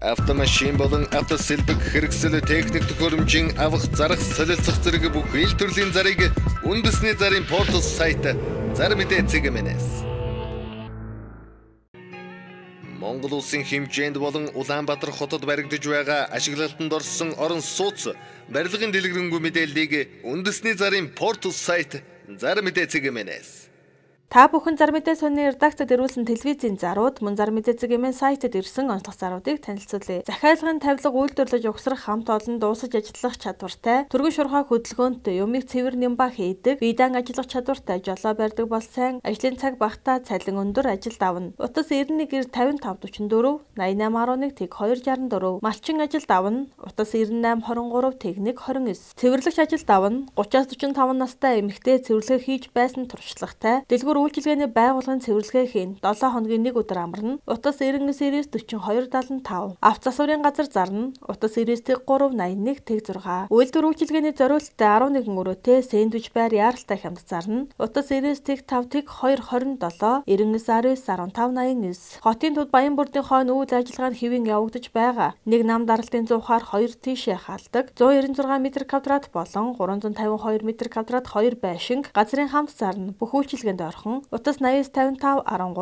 Автомашин болон автосэлбэг хэрэгсэл техник төхөөрөмжийн авах, зарах, солилцох зэрэг бүх ил төрлийн зарыг үндэсний зарын портал сайт Зар мэдээ цэгмэнэс. Монгол улсын хэмжээнд болон Улаанбаатар хотод баригдаж байгаа ашиглалтанд орсон орон сууц барилгын дэлгэрэнгүй мэдээллийг үндэсний зарын портал сайт Зар мэдээ цэгмэнэс. Та бүхэн Зар мэдээ сонины редакцид ирүүлсэн телевизийн зарууд мөн Зар мэдээ цэгийн сайтад ирсэн онцлог заруудыг танилцуулъя. Захиалгын тавилга үйлдвэрлэж угсрах хамт олон дуусаж ажиллах чадвартай, түргэн шуурхай хөдөлгөөнтэй, юмыг цэвэр нямба хийдэг, биедан ажиллах чадвартай, жолоо барьдаг бол сайн, ажлын цаг багтаа, цалин өндөр ажилд авна. Утас 91 90 55 44 88 11 тэг 264. Малчин ажилд авна. Утас 98 23 тэг 1 29. Цэвэрлэгч ажилд авна. 30-45 настай эмэгтэй цэвэрлэгээ хийж байсан туршлагатай. Дэлгүүр үйлчилгээний байгууллагын цэвэрлэгээ хийн. 7 хоногийн нэг өдөр амарна. Утас 99 99 42 75. Авто засварын газар зарна. Утас 99 3 81 тэг 6. Үйлдвэр үйлчилгээний зориулттай 11 өрөөтэй сэндвич байр яаралтай хямд зарна. Утас 99 тэг 5 тэг 2 27 99 19 15 89. Хотын төв Баян бүрдийн хойно үйл ажиллагаа нь хэвийн явагдаж байгаа. Нэг нам даралтын зуухаар 2 тийшээ халдаг. 196 м квадрат болон 352 м квадрат 2 байшинг газрын хамт зарна. Бүх үйлчилгээнд орхон. Утас 89 55 13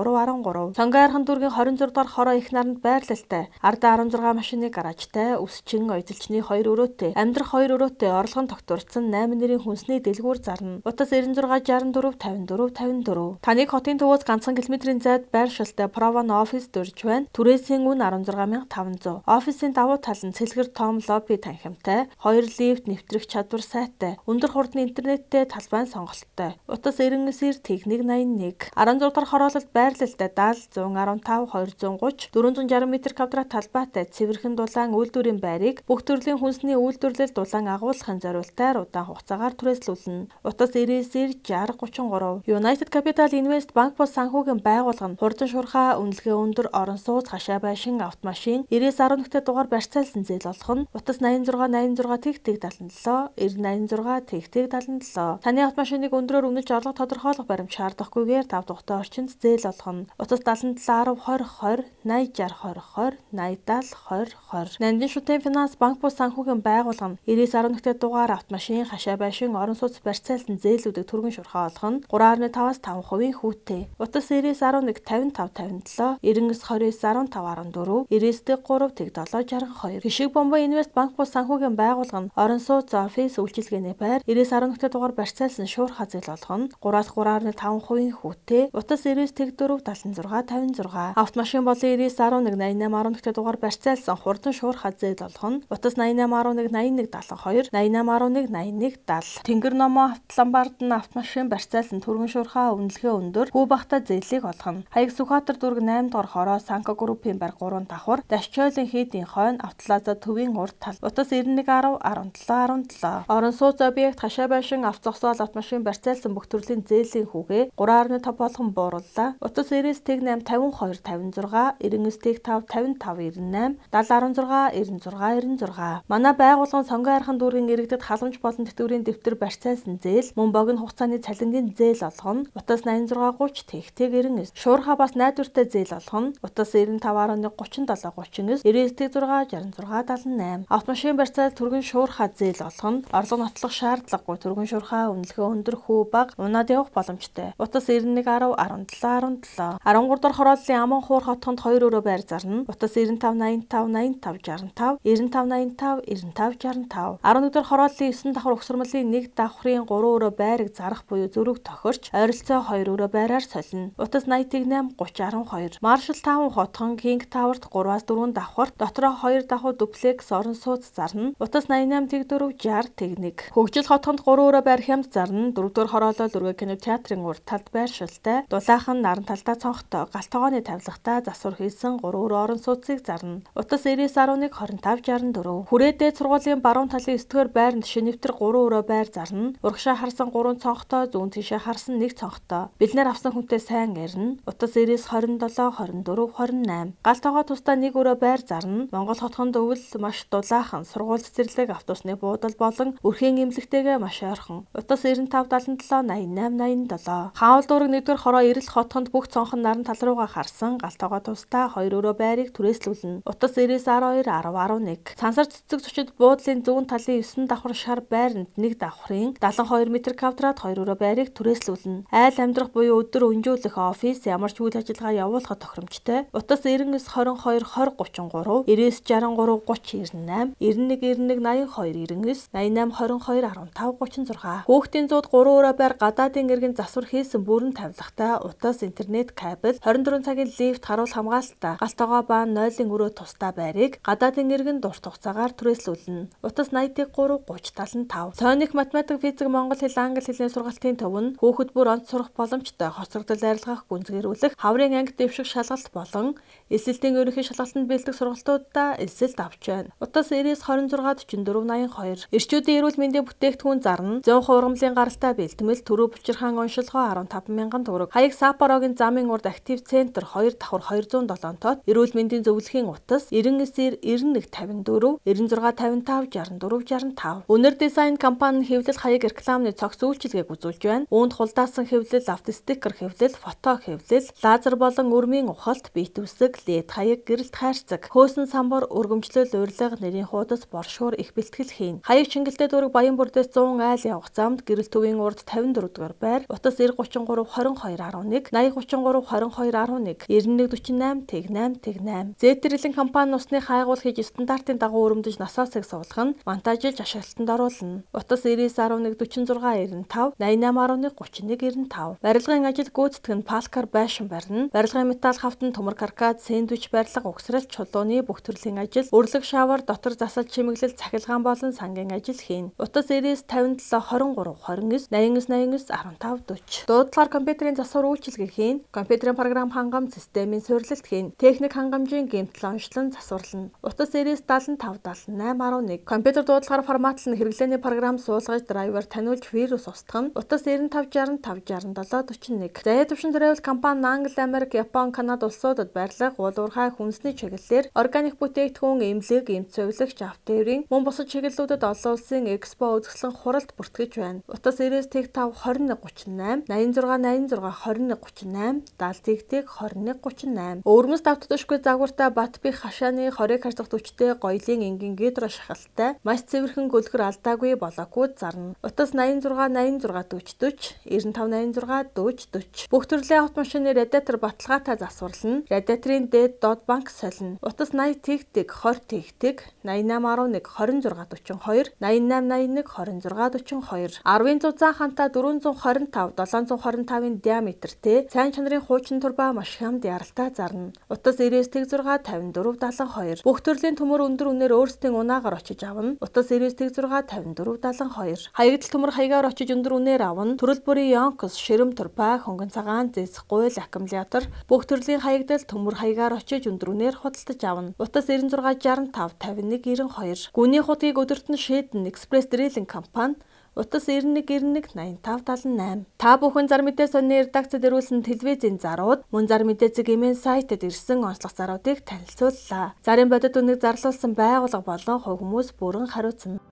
13. Сонгон архан дүүргийн 26 дугаар хороо их наранд байрлалтай. Ардаа 16 машины гаражтай, өсчин оёдолчны 2 өрөөтэй, амьдрах 2 өрөөтэй орлогон тогтворцсон 8 нэрийн хүнсний дэлгүүр зарна. Утас 96 64 54 54. Таныг хотын төвөөс ганцхан километрийн зайд байршилтай Provan офис дурж байна. Түрээсийн үн 16500. Офисын давуу тал нь цэлгэр том лобби танхимтай, 2 лифт нэвтрэх чадвар сайтай, өндөр хурдны интернеттэй талбайн сонголттой. Утас 99 тэг 1 81. 16 дугаар хороололд байрлалтай 70 115 230 460 м квадрат талбайтай цэвэрхэн дулаан үйлдвэрийн байрыг бүх төрлийн хүнсний үйлдвэрлэл дулаан агуулгахын зориултаар удаан хугацаагаар түрээслүүлнэ. Утас 99 60 33. United Capital Invest банк бус санхүүгийн байгууллага нь хурдан шуурхай, үнэлгээ өндөр орон сууц, хашаа байшин, автомашин 99 11 дугаар барьцаалсан зээл олгоно. Утас 86 86 тэг тэг 77 90 86 тэг тэг 77. Таны автомашиныг өндрөөр үнэлж орлого тодорхойлох баримт шаардахгүйгээр 5 дугуйтай орчинд зээл олгоно. Утас 77 10 20 20 80 60 20 20 80 70 20 20. Нандин шүтэн финанс банк бус санхүүгийн байгууллага нь 99 11 дугаар автомашин, хашаа байшин, орон сууц барьцаалсан зээлүүдийг түргэн шуурхай олгоно. 3.5-аас 5% хүүтэй. Утас 99 11 55 57 99 29 15 14 99 3 тэг 7 62. Хишиг бомбо инвест банк бус санхүүгийн байгууллага нь орон сууц, офис, үйлчилгээний байр 99 11 дугаар барьцаалсан шуурхай зээл олгоно. 3-аас 3.5% хүүтэй. Утас 99 тэг 4 76 56. Автомашин болон 99 11 88 11 дугаар барьцаалсан хурдан шуурхай зээл олгоно. Утас 88 11 81 72 88 11 81 70. Тэнгэр номоо автоломбард нь автомашин барьцаалсан түргэн шуурхай үнэлгээ өндөр хүү багтаа зээлийг олгоно. Хаяг Сүхбаатар дүүрэг 8 дугаар хороо Санка группийн байр 3 давхар Дашчойлын хийдийн хойно Автолаза төвийн урд тал. Утас 91 10 17 17. Орон сууц объект хашаа байшин авто зогсоол автомашин барьцаалсан бүх төрлийн зээлийн хүүгээ 3.5 болгон буурууллаа. Утас 99 тэг 8 52 56 99 тэг 5 55 98 70 16 96 96. Манай байгууллагын Сонгон архан дүүргийн иргэдэд халамж болон тэтгэврийн дэвтэр барьцаалсан зээл мөн богино хугацааны цалингийн зээл олгоно. Утас 86 30 тэг тэг 99. Шуурхай бас найдвартай зээл олгоно. Утас 95 11 37 39 99 тэг 6 66 78. Автомашин барьцаал түргэн шуурхай зээл олгоно. Орлого нотлох шаардлагагүй түргэн шуурхай үнэлгээ өндөр хүү бага унаад явах боломжтой. Утас 91 10 17 17. 13 дахь хорооллын Аман хуур хотхонд 2 өрөө байр зарна. Утас 95 85 85 65 95 85 95 65. 11 дахь хорооллын 9 давхар угсармлын 1 давхрын 3 өрөө байрыг зарах буюу зөрүүг тохирч ойролцоо 2 өрөө байраар солино. Утас 80 8 30 12. Маршал 5 хотхон Кинг Таварт 3-аас 4 давхар дотроо 2 давхар дуплекс орон сууц зарна. Утас 88 тэг 4 60 тэг 1. Хөгжил хотхонд 3 өрөө байр хямд зарна. 4 дугаар хороолол Өргөө кино театрын урд талд байршилтай. Дулаахан наран талдаа цонхтой, гал тогооны тавилгатай засвар хийсэн 3 өрөө орон сууцыг зарна. Утас 99 11 25 64. Хүрээ дээд сургуулийн баруун талын 9 дугаар байранд шинэвтер 3 өрөө байр зарна. Урагшаа харсан 3 цонхтой, зүүн тийшээ харсан 1 цонхтой. Бэлнээр авсан хүнтэй сайн ярина. Утас 99 27 24 28. Гал тогоо тусдаа 1 өрөө байр зарна. Монгол хотхонд өвөл маш дулаахан, сургууль цэцэрлэг, автобусны буудал болон өрхийн эмнэлэгтэйгээ маш ойрхон. Утас 95 77 88 87. Хаавал дүүрэг 1-р хороо Эрэл хотхонд бүх цонхон наран тал руугаа харсан гал тогоо тусдаа 2 өрөө байрыг түрээслүүлнэ. Утас 99 12 10 11. Сансар цэцэг зочид буудлын зүүн талын 9 давхар шар байранд 1 давхрын 72 м квадрат 2 өрөө байрыг түрээслүүлнэ. Айл амьдрах буюу өдөр өнжүүлэх офис ямар ч үйл ажиллагаа явуулахад тохиромжтой. Утас 99 22 20 33 99 63 30 98 91 91 82 99 88 22 15 36. Хүүхдийн зууд 3 өрөө байр гадаадын иргэн засвар хийсэн бүрэн тавилгатай утас интернет кабель 24 цагийн лифт харуул хамгаалалттай гал тогоо ба 0-ын өрөө тусдаа байрыг гадаадын иргэн дурт хугацаагаар түрээслүүлнэ. Утас 83 30 75. Сойных математик, физик, монгол хэл, англи хэлний сургалтын төв нь хүүхэд бүр онц сурах боломжтой хоцрогдол арилгах, гүнзгийрүүлэх, хаврын анги дэвших шалгалт болон элсэлтийн ерөнхий шалгалтанд бэлдэх сургалтуудаа элсэлт авч байна. Утас 99 26 44 82. Эрчүүдийн эрүүл мэндийн бүтээгдэхүүн зарна. 100% ургамлын гаралтай бэлтгэл, түрүү булчирхаан оншилгоо 15,000 төгрөг. Хаяг Сапорогийн замын урд актив центр 2 давхар 207 тот. Эрүүл мэндийн зөвлөхийн утас 99 91 54 96 55 64 65. Өнөр дизайн компани хэвлэл хаяг рекламны цогц үйлчилгээг үзүүлж байна. Үүнд хулдаасан хэвлэл, автостикер хэвлэл, фото хэвлэл, лазер болон өрмийн ухалт, бит үсэг, лед хаяг, гэрэлт хайрцаг, хөөсөн самбар, өргөмжлөл, урилга, нэрийн хуудас, боршуур их бэлтгэл хийн. Хаяг Чингэлтэй дүүрэг Баян бүрдээс 100 айл явах замд гэрэл төвийн урд 54 дугаар байр, утас 90 33 22 11, 80 33 22 11, 91 48 тэг 8 тэг 8. Зэтрэлэн компани усны хайгуул хийж стандартын дагуу өрөмдөж насоосыг суулгана, монтажилж ашиглалтанд оруулна. Утас 99 11 46 95, 88 11 31 95. Барилгын ажил гүйцэтгэх нь палкар байшин барина. Барилгын металл хавтан, төмөр каркад, сэндвич барилга, угсрал, чулууны бүх төрлийн ажил, өрлөг шавар, дотор засал чимэглэл, цахилгаан болон сангийн ажил хийнэ. Утас 99 57 23 29 89 89 15 40. Дуудлагаар компьютерийн засвар үйлчилгээ хийнэ. Компьютерийн програм хангамж, системийн суйрлалт хийнэ. Техник хангамжийн гэмтэл онцлон засварлана. Утас 99 75 78 11. Компьютер дуудлагаар форматлан хэрэглээний програм суулгаж, драйвер таниулж вирус устгана. Утас 95 65 67 41. Заяа төвшин travel компани Англи, Америк, Япон, Канада улсуудад барилга, уул уурхай, хүнсний чиглэлээр органик бүтээгдэхүүн, эмнэлэг, эмч зөвлөгч, автоэврийн мөн бусад чиглэлүүдэд олон улсын экспо үзэсгэлэн хуралд бүртгэж байна. Утас 99 тэг 5 21 38 86 86 21 38 70 тэг тэг 21 38. Өвөрмөс давтдашгүй загвартай Батбих хашааны хориг харьцах хүчтэй гоёлын энгийн гидро шахалтай маш цэвэрхэн гөлгөр алдаагүй болоогүй зарна. Утас 86 86 40 40 95 86 40 40. Бүх төрлийн автомашины радиатор баталгаатай засварлана. Радиаторын дээд доод банк солино. Утас 80 тэг тэг 20 тэг тэг 88 11 26 42 88 81 26 42. 10-ын зузаан хантаа 425 725-ын диаметртэй сайн чанарын хуучин турбаа маш хямд яралтай зарна. Утас 99 тэг 6 54 72. Бүх төрлийн төмөр өндөр үнээр өөрсдийн унаагаар очиж авна. Утас 99 тэг 6 54 72. Хаягдал төмөр хаягаар очиж өндөр үнээр авна. Төрөл бүрийн йонкос, ширэм турбаа, хөнгөн цагаан, зэс, гуйл, аккумулятор бүх төрлийн хаягдал төмөр хаягаар очиж өндөр үнээр худалдаж авна. Утас 96 65 51 92. Гүний хутгийг өдөрт нь шийдэн Экспресс Дриллинг компани. Утас 91 91 85 78. Та бүхэн зар мэдээ сонины редакцид ирүүлсэн телевизийн зарууд мөн зар мэдээ зэг имэн сайтад ирсэн онцлог заруудыг танилцууллаа. Зарын бодит үнэийг зарлуулсан байгууллага болон хувь хүмүүс бүрэн хариуцна.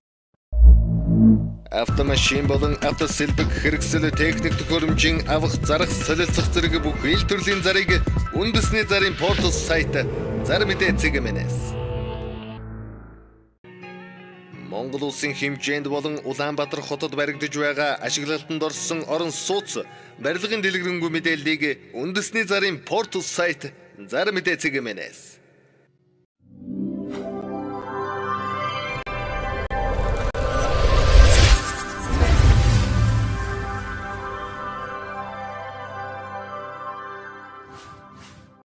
Автомашин болон автосэлбэг хэрэгсэл техник төхөөрөмжийн авах, зарах, солилцох зэрэг бүх ил төрлийн зарыг үндэсний зарын портал сайт зар мэдээ цэгмэнэс. Монгол улсын хэмжээнд болон Улаанбаатар хотод баригдаж байгаа ашиглалтанд орсон орон сууц барилгын дэлгэрэнгүй мэдээллийг үндэсний зарын портал сайт зар мэдээ цэгмэнэс.